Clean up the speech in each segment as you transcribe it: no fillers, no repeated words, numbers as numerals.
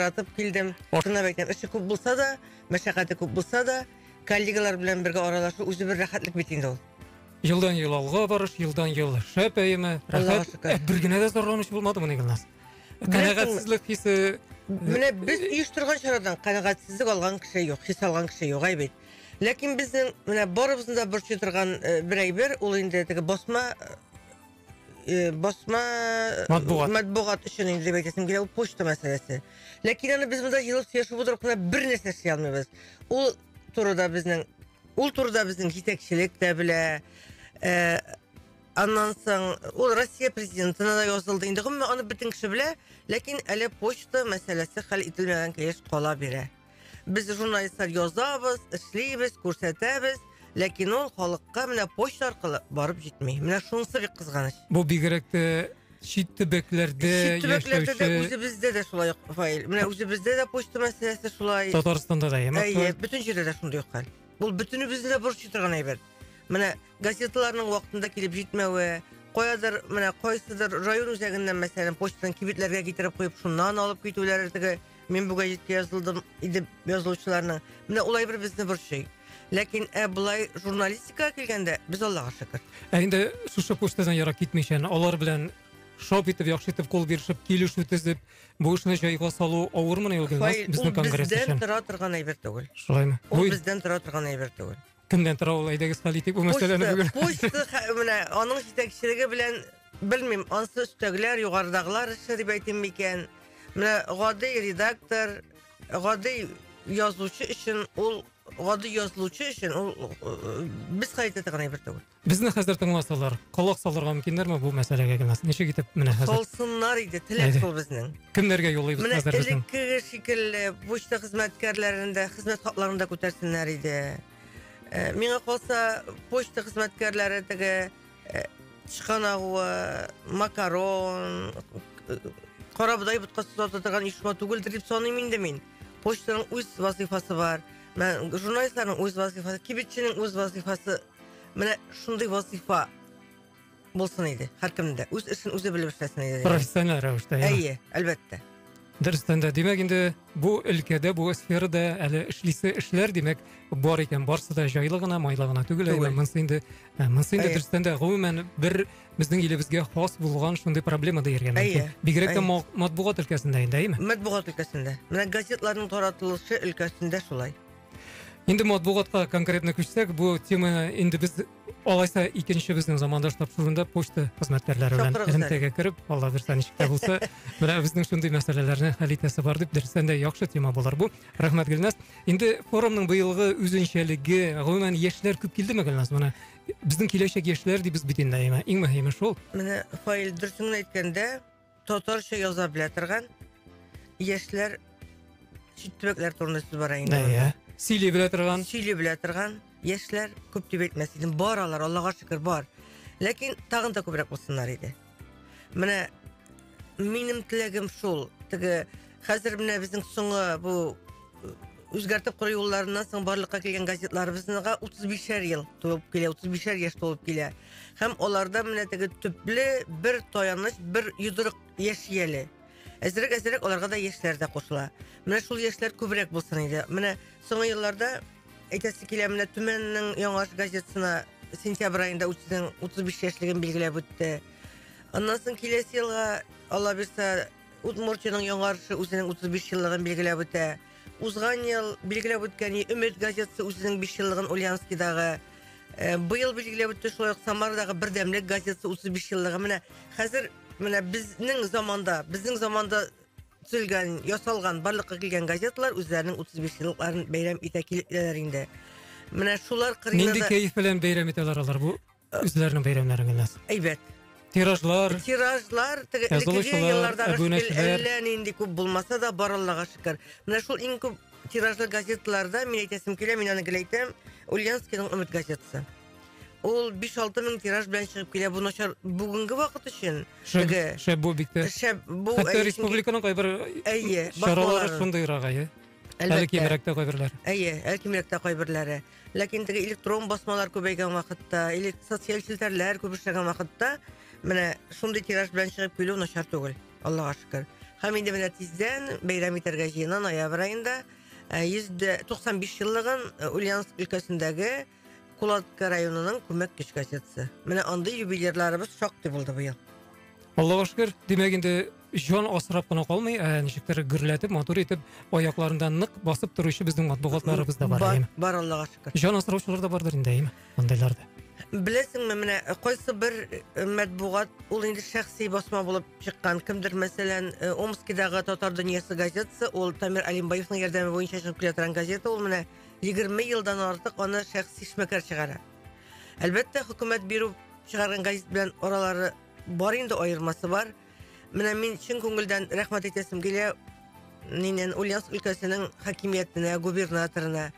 Шалтыратып килдем. Чынлап әйтәм, эше күп булса да, мәшәкате күп булса да, коллегалар белән бергә аралашу үзе бер рәхәтлек бит инде ул. Елдан ел алга барыш, елдан ел шәп әйеме, Аллага рәхәт. шөкер. Ә, бер генә дә зарланучы булмадымыни, Гөлназ? Канәгатьсезлек хисе Менә без оештырган чарадан канәгатьсезлек алган кеше юк, хис алган кеше юк, әй бит. Ләкин безнең менә барыбызны да борчый торган бер әйбер, ул инде теге басма басма Матбугат. Матбугат өчен инде дип әйтәсем килә, ул почта мәсьәләсе. Ләкин аны без монда җыелып сөйләшеп утырып кына бер нәрсә эшли алмыйбыз. Ул турыда безнең җитәкчелек тә белә. Аннан соң ул Россия президентына да язылды инде. Гомумән, аны бөтен кеше белә, ләкин әле почта мәсьәләсе хәл ителмәгән килеш кала бирә. Без журналистлар язабыз, эшлибез, күрсәтәбез, ләкин ул халыкка менә почта аркылы барып җитми. Менә шунысы бик кызганыч. Бу бигрәк тә чит төбәкләрдә Чит төбәкләрдә дә, яшәүче үзебездә дә шулай ук, Фаил. Менә үзебездә дә почта мәсьәләсе шулай. Татарстанда да, әйеме? Әйе, бөтен җирдә дә шундый ук хәл. Ул бөтенебезне дә борчый торган әйбер. Менә газеталарның вакытында килеп җитмәве, каядыр менә кайсыдыр район үзәгеннән, мәсәлән, почтадан кибетләргә китереп куеп, шуннан алып китүләре, теге мин бу гәҗиткә язылдым дип язылучыларның. Менә ул әйбер безне борчый. Ләкин болай журналистикага килгәндә, без Аллага шөкер. Ә инде шушы почтадан ерак китмичә, алар белән шап итеп, яхшы итеп кул бирешеп, килешү төзеп, бу эшне җайга салу авырмыни ул, Гөлназ, Фаил, безнең ул конгресс бездән өчен? тора торган әйбер түгел. Шулаймы? Ул Бу бездән тора торган әйбер түгел. Кемнән тора ул, әйдәгез, хәл итик бу мәсьәләне бүген. Почта менә аның җитәкчелеге белән белмим, ансы өстәгеләр, югарыдагылар эше дип әйтим микән. Менә гади редактор, гади язучы өчен ул, гади язылучы өчен ул без хәл итә торган әйбер түгел. Безне хәзер тыңласалар, колак салырга мөмкиннәрме бу мәсьәләгә, Гөлназ? Ничек итеп менә хәзер? Салсыннар иде, теләк Әйдә. шул безнең. Кемнәргә юллыйбыз Менә хәзер безнең? элеккеге шикелле почта хезмәткәрләрен дә хезмәт хакларын да күтәрсеннәр иде. Миңа калса, почта хезмәткәрләре теге тычкан агуы, макарон, карабодай боткасы сата торган оешма түгелдер дип саныйм инде мин. Почтаның үз вазифасы бар. Менә журналистларның үз вазифасы, кибетченең үз вазифасы. Менә шундый вазифа булсын иде. Һәркемнең дә үз эшен үзе белеп эшләсен иде. Профессиональ рәвештә, яме? Әйе, әлбәттә. Дөрестән дә, димәк инде бу өлкәдә, бу сферада әле эшлисе эшләр, димәк, бар икән, барсы да җайлы гына, майлы гына түгел, Түгел. әйе, монысы инде дөрестән дә гомумән бер безнең илебезгә хас булган шундый проблема дияргә мөмкин. Бигрәк тә матбугат өлкәсендә инде, әйеме? Матбугат өлкәсендә. Менә газетларның таратылышы өлкәсендә шулай. Инде матбугатка конкретно күчсәк, бу тема инде без алайса икенче безнең замандаш тапшыруында почта хезмәткәрләре белән Чакырыгыз әле. элемтәгә кереп, Алла бирсә, ничек тә булса, менә безнең шундый мәсьәләләрне хәл итәсе бар дип, дөрестән дә яхшы тема булыр бу. Рәхмәт, Гөлназ. Инде форумның быелгы үзенчәлеге, гомумән яшьләр күп килдеме, Гөлназ? Менә безнең киләчәк яшьләр дибез бит инде, әйме? Иң мөһиме шул. Менә, Фаил, дөресен генә әйткәндә, татарча яза белә торган яшьләр, чит төбәкләр турында сүз бара инде монда. Сөйли белә торган. Сөйли белә торган яшьләр күп дип әйтмәс идем. Бар алар, Аллага шөкер, бар. Ләкин тагын да күбрәк булсыннар иде. Менә минем теләгем шул. Теге хәзер менә безнең соңгы бу үзгәртеп кору юлларыннан соң барлыкка килгән газетларыбызга 35 ел тулып килә, 35 яшь тулып килә. Һәм аларда менә теге төпле бер таяныч, бер йодрык яши әле. Әзрәк әзрәк аларга да яшьләр дә кушыла. Менә шул яшьләр күбрәк булсын иде. Менә соңгы елларда әйтәсе килә, менә Төмәннең Яңа газетасына сентябрь аенда үзенең 35 яшьлеген билгеләп үтте. Аннан соң киләсе елга, Алла бирсә, Удмуртиянең Яңарышы үзенең 35 еллыгын билгеләп үтә. Узган ел билгеләп үткән Өмет газетасы үзенең 5 еллыгын Ульяновскидагы. Быел билгеләп үтте шулай ук Самарадагы Бердәмлек газетасы 35 еллыгы. Менә хәзер менә безнең заманда төзелгән, ясалган, барлыкка килгән газеталар үзләренең 35 еллыкларын бәйрәм итә киләләр инде. Менә шулар кырыйда Нинди да кәеф белән бәйрәм итәләр алар бу үзләренең бәйрәмнәрен, Гөлназ? Әйбәт. Тиражлар, Тиражлар теге элеккеге язылучылар, еллардагы шикелле әбүнәчеләр. әллә нинди күп булмаса да, бар, Аллага шөкер. Менә шул иң күп тиражлы газеталарда мин әйтәсем килә, мин аны гел әйтәм, Ульяновскийның Өмет газетасы. Ул 5-6 мең тираж белән чыгып килә. Бу начар бүгенге вакыт өчен. Шәп, Теге шәп бу бик тә. Шәп бу Хәтта чөнки республиканың кайбер чаралары басмалары. шундыйрак, әйе. Әле кимрәк тә кайберләре. Әйе, әле кимрәк тә кайберләре. Ләкин теге электрон басмалар күбәйгән вакытта, или социаль челтәрләр күп эшләгән вакытта, менә шундый тираж белән чыгып килү начар түгел. Аллага шөкер. Һәм инде менә тиздән бәйрәм итәргә җыена ноябрь аенда 195 еллыгын Ульяновск өлкәсендәге Кулатка районының Күмәк көч газетасы. Менә андый юбилейларыбыз шактый булды быел. Аллага шөкер, димәк инде җан асрап кына калмый, ә ничектер гөрләтеп, матур итеп, аякларында нык басып торучы безнең матбугатларыбыз да бар, Бар, әйеме? бар Аллага шөкер. Җан асраучылар да бардыр инде, әйеме? Андыйлар да. Беләсеңме, менә кайсы бер матбугат ул инде шәхси басма булып чыккан. Кемдер, мәсәлән, Омскидагы Татар дөньясы газетасы, ул Тамир Алимбаевның ярдәме буенча чыгып килә торган газета, ул менә 20 елдан артык аны шәхси эшмәкәр чыгара. Әлбәттә, хөкүмәт бирү чыгарган газет белән аралары бар инде, аермасы бар. Менә мин чын күңелдән рәхмәт әйтәсем килә Нинен Ульяновск өлкәсенең хакимиятенә, губернаторына.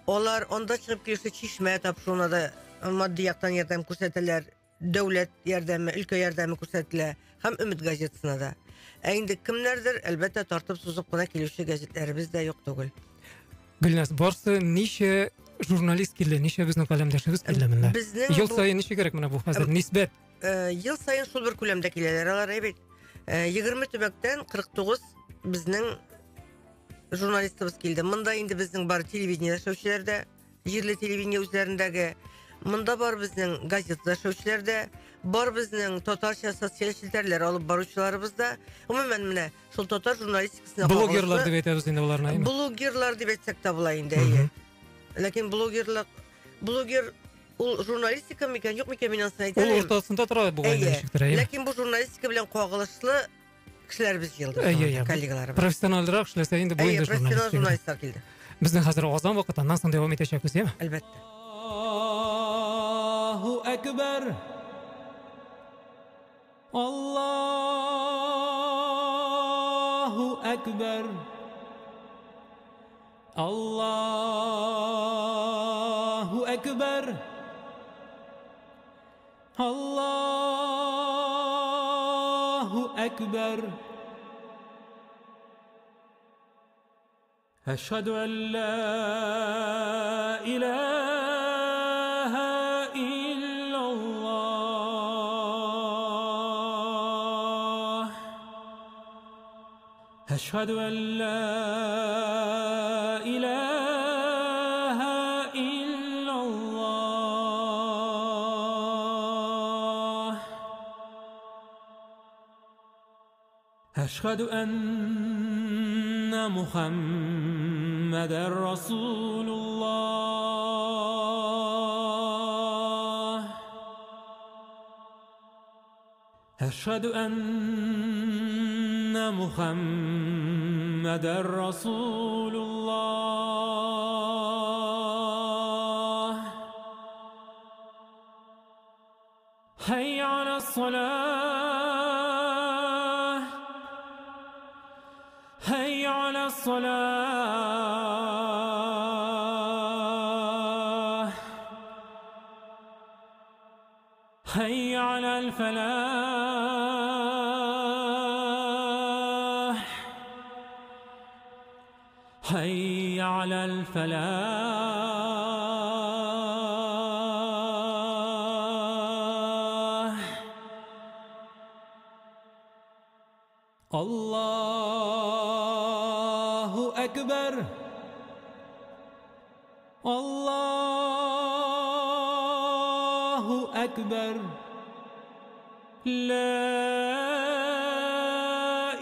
Алар анда чыгып килүче чишмә тапшыруына да матди яктан ярдәм күрсәтәләр. Дәүләт ярдәме, өлкә ярдәме күрсәтелә һәм Өмет газетасына да. Ә инде кемнәрдер, әлбәттә, тартып сузып кына килүче газетләребез дә юк түгел. Гөлназ, барсы ничә журналист килде, ничә безнең каләмдәшебез килде монда? Безнең Ел саен ничә кирәк менә бу хәзер нисбәт? Ел саен шул бер күләмдә киләләр алар, әйбәт. 20 төбәктән 49 безнең журналистыбыз килде. Монда инде безнең бар телевидение эшләүчеләр дә, җирле телевидение үзләрендәге. Монда бар безнең газетада эшләүчеләр дә, бар безнең татарча социаль челтәрләр алып баручыларыбыз да. Гомумән менә шул татар журналистикасына блогерлар дип әйтәбез инде аларны, әйеме? Блогерлар дип әйтсәк тә була инде, әйе. Ләкин блогерлык, блогер ул журналистика микән, юк микән, мин анысын әйтә алмыйм. Ул уртасында тора бугай инде ничектер, әйеме? Ләкин бу журналистика белән кагылышлы кешеләребез җыелды. Әйе, коллегаларыбыз. Профессиональрак эшләсә инде бу инде журналист. Профессиональ журналистлар килде. Безнең хәзер азан вакыт, аннан соң дәвам итәчәкбез, яме? Әлбәттә. Аллаһу әкбәр. Аллаһу әкбәр. Аллаһу әкбәр. Аллаһу әкбәр. Әшһәдү әллә илаһә илляллаһ. Әшһәдү әллә илаһә илляллаһ. Әшһәдү әннә Мухаммәдәр Расулуллаһ. Әшһәдү әннә Мухаммәдәр Расулуллаһ. Хәйя алас-салах. Хәйя алас-салах. Хәйя алал-фалах. Хәйя алал-фалах. Аллаһу әкбәр. Аллаһу әкбәр. Ла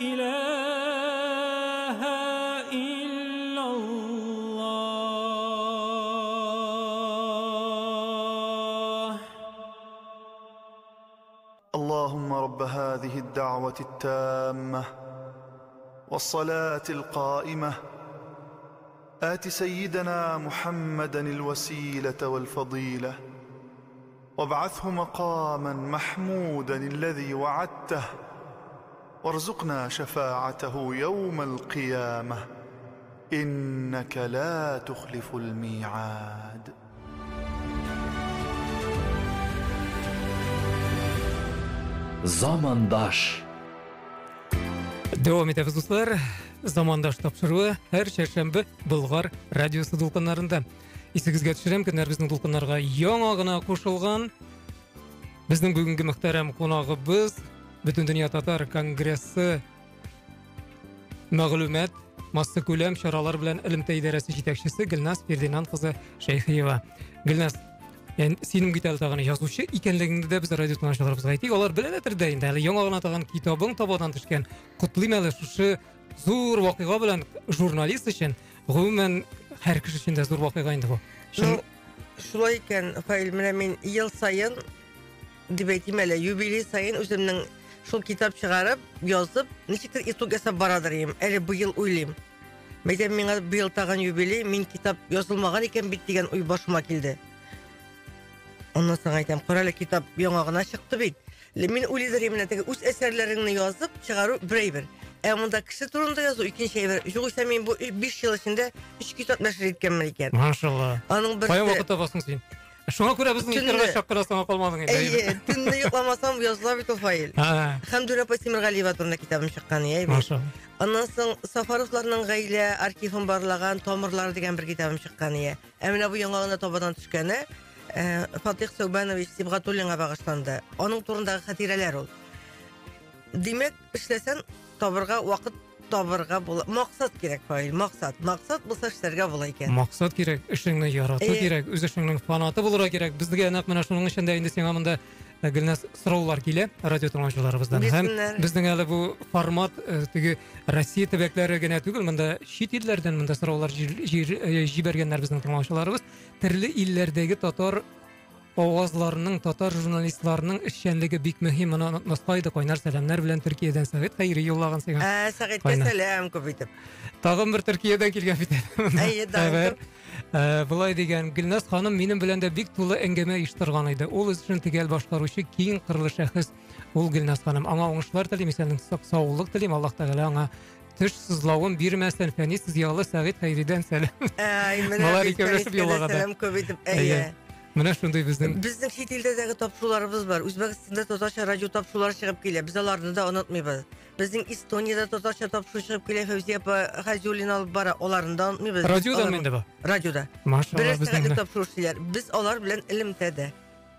илаһә илляллаһ. اللهم رب هذه الدعوة التامة والصلاة القائمة آت سيدنا محمدا الوسيلة والفضيلة وابعثه مقاما محمودا الذي وعدته وارزقنا شفاعته يوم القيامة إنك لا تخلف الميعاد. Замандаш. Дәвам итәбез, дуслар. Замандаш тапшыруы һәр чәршәмбе Болгар радиосы дулкыннарында. Исегезгә төшерәм, кемнәр безнең дулкыннарга яңа гына кушылган. Безнең бүгенге мөхтәрәм кунагыбыз Бөтендөнья татар конгрессы мәгълүмат массакүләм чаралар белән элемтә идарәсе җитәкчесе Гөлназ Фердинанд кызы Шәйхиева. Гөлназ, яни синең бит әле тагын язучы икәнлегеңне дә без радио тыңлаучыларыбызга әйтик. Алар беләләрдер дә инде, әле яңа гына тагын китабың табадан төшкән. Котлыйм әле шушы зур вакыйга белән журналист өчен, гомумән һәр кеше өчен дә зур вакыйга инде бу. Ну, шулай икән, Фаил, менә мин ел саен дип әйтим әле, юбилей саен үземнең шул китап чыгарып, язып, ничектер итог ясап барадыр идем. Әле быел уйлыйм. Мәйтәм, миңа быел тагын юбилей, мин китап язылмаган икән бит дигән уй башыма килде. Аннан соң әйтәм, кара әле, китап яңа гына чыкты бит. Мин уйлыйдыр идем, менә теге үз әсәрләреңне язып чыгару бер әйбер. Ә монда кеше турында язу икенче әйбер. Югыйсә мин бу 5 ел эчендә 3 китап нәшер иткәнмен икән. Машалла. Аның берсе Каян вакыт табасың син? Шуңа күрә безнең эфирга чак кына соңга калмадың инде. Әйе, төнне йокламасам языла бит ул, Фаил. Хәмдүнә апа Тимергалиева турында китабым чыккан, әйе бит. Машалла. Аннан соң Сафаровларның гаилә архивын барлаган Тамырлар дигән бер китабым чыккан, ие. Ә менә бу яңа гына табадан төшкәне Фатих Сәүбәнович Сибгатуллинга багышланды. Аның турындагы хатирәләр ул. Димәк, эшләсәң, табырга вакыт табырга була. Максат кирәк, Фаил, максат. Максат булса эшләргә була икән. Максат кирәк, эшеңне ярату кирәк, үз эшеңнең фанаты булырга кирәк. Безгә нәкъ менә шуның өчен дә инде сиңа монда Гөлназ сораулар килә радио тыңлаучыларыбыздан. Һәм безнең әле бу формат теге Россия төбәкләре генә түгел, монда чит илләрдән монда сораулар җибәргәннәр безнең тыңлаучыларыбыз. Төрле илләрдәге татар авазларының, татар журналистларының эшчәнлеге бик мөһим. Моны онытмаска иде. Кайнар сәламнәр белән Төркиядән Сәгыйть Хәйри юллаган сиңа. Сәгыйтькә сәлам күп итеп. Тагын бер Төркиядән килгән бит әле. Әйе, Болай дигән, Гөлназ ханым минем белән дә бик тулы әңгәмә оештырган иде. Ул үз эшен төгәл башкаручы киң кырлы шәхес. Ул Гөлназ ханым. Аңа уңышлар телим, исәнлек, саулык телим. Аллаһ Тәгалә аңа теш сызлавын бирмәсен. Фәнис Зыялы Сәгыйть Хәйридән сәлам. Әй, менә Болар икәүләшеп юллаган. Сәлам күп итеп. Әйе. Менә шундый безнең Безнең чит илдәге тапшыруларыбыз бар. Үзбәкстанда татарча радио тапшырулар чыгып килә. Без аларны да онытмыйбыз. Безнең Эстониядә татарча тапшыру чыгып килә. Фәүзия апа Хазиуллина алып бара. Аларны да онытмыйбыз. Радиодан инде бу? Радиода. Машалла, Берәр сәгатьлек тапшыру эшлиләр. Без алар белән элемтәдә.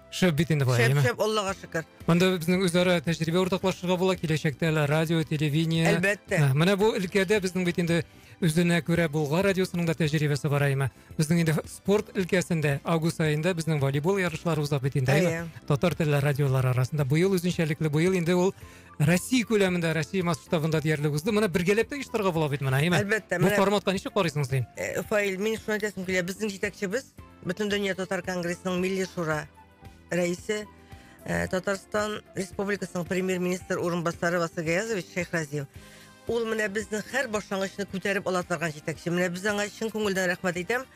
Шәп бит инде болай, Шәп, шәп, Аллага шөкер. Монда безнең үзара тәҗрибә уртаклашырга була, киләчәктә әле радио, телевидение. Әлбәттә. Менә бу өлкәдә безнең бит инде үзенә күрә Болгар радиосының да тәҗрибәсе бар, әйме. Безнең инде спорт өлкәсендә август аенда безнең волейбол ярышлары уза бит инде, әйме. Татар телле радиолар арасында быел үзенчәлекле, быел инде ул Россия күләмендә, Россия масштабында диярлек узды. Моны бергәләп тә оештырырга була бит моны, әйме. Әлбәттә. Бу форматка ничек карыйсың син? Фаил, мин шуны әйтәсем килә. Безнең җитәкчебез Бөтендөнья татар конгрессының Милли шура рәисе, Татарстан Республикасының премьер-министр урынбасары Васил Гаязович Шәйхразиев. Ул менә безнең һәр башлангычны күтәреп ала торган җитәкче. Менә без аңа чын күңелдән рәхмәт әйтәм.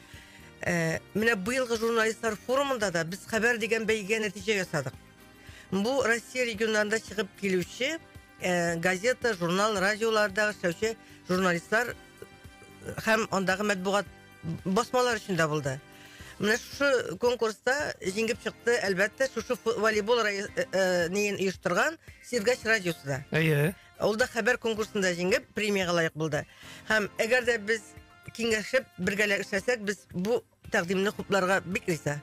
Менә быелгы журналистлар форумында да без хәбәр дигән бәйгегә нәтиҗә ясадык. Бу Россия регионнарында чыгып килүче газета, журнал, радиоларда эшләүче журналистлар һәм андагы матбугат басмалар өчен дә булды. Менә шушы конкурста җиңеп чыкты, әлбәттә, шушы волейбол неен оештырган Сергач радиосы да. Әйе. Ул да хәбәр конкурсында җиңеп, премиягә лаек булды. Һәм әгәр дә без киңәшеп, бергәләп эшләсәк, без бу тәкъдимне хупларга бик риза.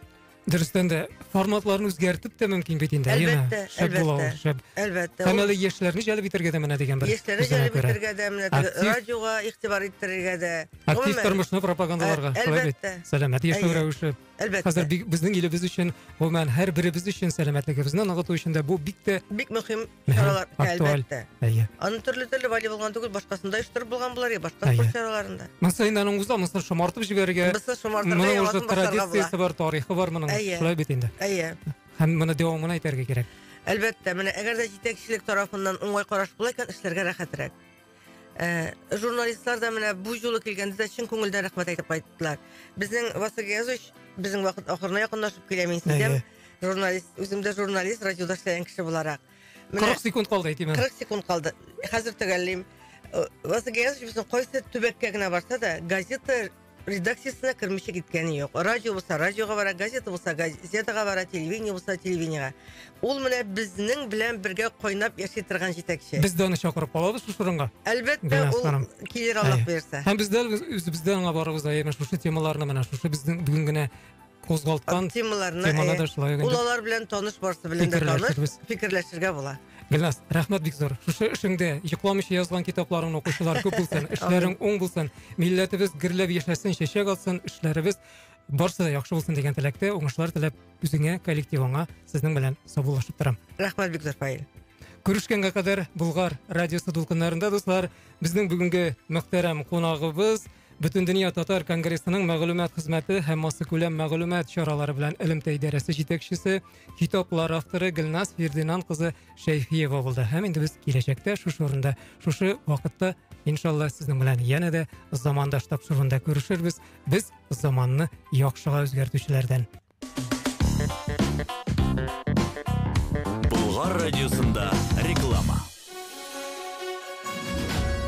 Дөрестән дә, форматларын үзгәртеп тә мөмкин бит инде, әйеме? Әлбәттә, Шәп була ул, әлбәттә. шәп. Әлбәттә. Һәм әле яшьләрне җәлеп итәргә дә менә дигән бер. Яшьләрне үзенә җәлеп күрә. итәргә дә, менә теге радиога игътибар иттерергә дә. Актив Гомумән, тормышны пропагандаларга, шулай бит? Әлбәттә. Сәламәт яшәү Әйе. рәвеше. Әлбәттә. Хәзер безнең илебез өчен, гомумән, һәр беребез өчен сәламәтлегебезне ныгыту өчен дә бу бик тә бик мөһим мөһим, чаралар, актуаль. әлбәттә. Әйе. Аны төрле-төрле волейбол гына түгел, башкасын да оештырып булган булар, я башка Әйе. спорт чараларында. Монысы инде аның уза, монысын шомартып җибәрергә. Монысы шомартырга, Моның уже яңасын башларга була. традициясе бар, тарихы бар моның. Әйе. Шулай бит инде. Әйе. Һәм моны дәвамын әйтергә кирәк. Әлбәттә, менә әгәр дә җитәкчелек тарафыннан уңай караш була икән, эшләргә рәхәтрәк. Журналистлар да менә бу юлы килгәндә дә чын күңелдән рәхмәт әйтеп кайттылар. Безнең Васил Гаязович, безнең вакыт ахырына якынлашып килә, мин сизәм. Журналист, үзем дә журналист, радиода эшләгән кеше буларак. 40 секунд калды, әйтим. 40 секунд калды. Хәзер төгәллим. Васил Гаязович безнең кайсы төбәккә генә барса да, газета редакциясенә кермичә киткәне юк. Радио булса, радиога бара, газета булса, газетага бара, телевидение булса, телевидениега. Ул менә безнең белән бергә кайнап яши торган җитәкче. Без дә аны чакырып калабыз шушы урынга. Әлбәттә, ул килер, Аллаһ боерса. Һәм без дә үзебездә аңа барыбыз да, әмма шушы темаларны менә шушы безнең бүген генә кузгалткан темаларны, да шулай ул алар белән таныш, барсы белән дә таныш, фикерләшергә була. Гөлназ, рәхмәт бик зур. Шушы эшеңдә йокламыйча язган китапларыңны укучылар күп булсын, эшләрең уң булсын, милләтебез гөрләп яшәсен, чәчәк атсын, эшләребез барысы да яхшы булсын дигән теләктә, уңышлар теләп үзеңә, коллективыңа сезнең белән саубуллашып торам. Рәхмәт бик зур, Фаил. Күрешкәнгә кадәр Болгар радиосы дулкыннарында, дуслар, безнең бүгенге мөхтәрәм кунагыбыз Бөтендөнья татар конгрессының мәгълүмат хезмәте һәм массакүләм мәгълүмат чаралары белән элемтә идарәсе җитәкчесе, китаплар авторы Гөлназ Фердинанд кызы Шәйхиева булды. Һәм инде без киләчәктә шушы урында, шушы вакытта иншалла сезнең белән янә дә Замандаш тапшыруында күрешербез. Без заманны яхшыга үзгәртүчеләрдән. Болгар радиосында реклама.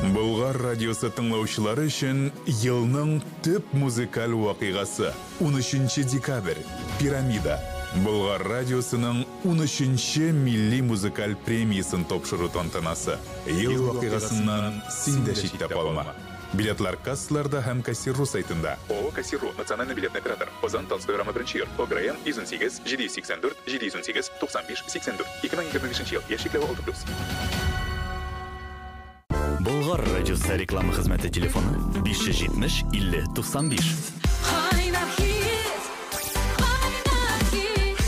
Болгар радиосы тыңлаучылары өчен елның төп музыкаль вакыйгасы 13 декабрь Пирамида. Болгар радиосының 13 милли музыкаль премиясын тапшыру тантанасы. Ел вакыйгасыннан син дә читтә калма. Билетлар кассаларда һәм Кассир.ру сайтында. ООО Кассир.ру, национальный билетный оператор. Казан, Толстой урамы, 1 йорт. ОГРН 118 784 718 95 84. 2025 ел. Яшь чикләве 6+. Болгар радиосы реклама хезмәте телефоны 570 50 95. Кайнар хит, кайнар хит,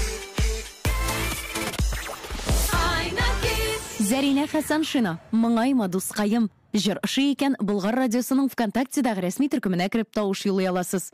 кайнар хит. Зәринә Хәсәншина, Моңайма, дускаем. Җыр ошый икән, Болгар радиосының ВКонтактедагы рәсми төркеменә кереп тавыш юллый аласыз.